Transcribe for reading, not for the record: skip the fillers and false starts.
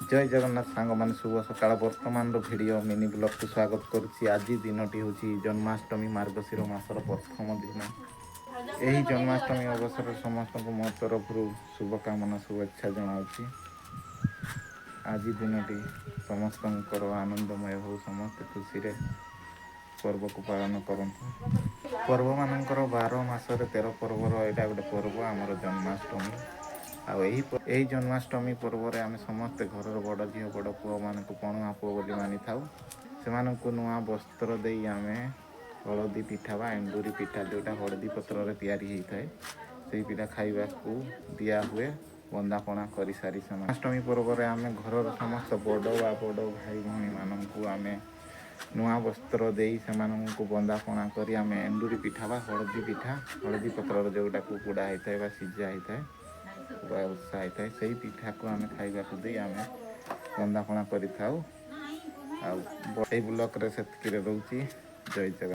ଜୟ ଜଗନ୍ନାଥ ସାଙ୍ଗମାନେ, ଶୁଭ ସକାଳ। ବର୍ତ୍ତମାନର ଭିଡ଼ିଓ ମିନି ବ୍ଲଗ୍କୁ ସ୍ୱାଗତ କରୁଛି। ଆଜି ଦିନଟି ହେଉଛି ଜନ୍ମାଷ୍ଟମୀ, ମାର୍ଗଶିର ମାସର ପ୍ରଥମ ଦିନ। ଏହି ଜନ୍ମାଷ୍ଟମୀ ଅବସରରେ ସମସ୍ତଙ୍କୁ ମୋ ତରଫରୁ ଶୁଭକାମନା, ଶୁଭେଚ୍ଛା ଜଣାଉଛି। ଆଜି ଦିନଟି ସମସ୍ତଙ୍କର ଆନନ୍ଦମୟ ହେଉ, ସମସ୍ତେ ଖୁସିରେ ପର୍ବକୁ ପାଳନ କରନ୍ତୁ। ପର୍ବମାନଙ୍କର 12 ମାସରେ 13 ପର୍ବର ଏଇଟା ଗୋଟେ ପର୍ବ ଆମର ଜନ୍ମାଷ୍ଟମୀ। ଆଉ ଏହି ଜନ୍ମାଷ୍ଟମୀ ପର୍ବରେ ଆମେ ସମସ୍ତେ ଘରର ବଡ଼ ଝିଅ, ବଡ଼ ପୁଅମାନଙ୍କୁ ପଣୁଆ ପୁଅ ବୋଲି ମାନିଥାଉ। ସେମାନଙ୍କୁ ନୂଆ ବସ୍ତ୍ର ଦେଇ ଆମେ ହଳଦୀ ପିଠା ବା ଏଣ୍ଡୁରି ପିଠା, ଯେଉଁଟା ହଳଦୀ ପତ୍ରରେ ତିଆରି ହେଇଥାଏ, ସେଇ ପିଠା ଖାଇବାକୁ ଦିଆ ହୁଏ ବନ୍ଦାପଣା କରିସାରି। ସେମାନେ ଅଷ୍ଟମୀ ପର୍ବରେ ଆମେ ଘରର ସମସ୍ତ ବଡ଼ ବା ବଡ଼ ଭାଇ ଭଉଣୀମାନଙ୍କୁ ଆମେ ନୂଆ ବସ୍ତ୍ର ଦେଇ, ସେମାନଙ୍କୁ ବନ୍ଦାପଣା କରି ଆମେ ଏଣ୍ଡୁରି ପିଠା ବା ହଳଦୀ ପିଠା, ହଳଦୀ ପତ୍ରର ଯେଉଁଟାକୁ ପୋଡ଼ା ହେଇଥାଏ ବା ସିଝା ହେଇଥାଏ ବା ଉଷା ହେଇଥାଏ, ସେଇ ପିଠାକୁ ଆମେ ଖାଇବାକୁ ଦେଇ ଆମେ ବନ୍ଦାପଣା କରିଥାଉ। ଆଉ ଏଇ ବ୍ଲଗ୍ରେ ସେତିକିରେ ରହୁଛି। ଜୟ ଜଗନ୍ନାଥ।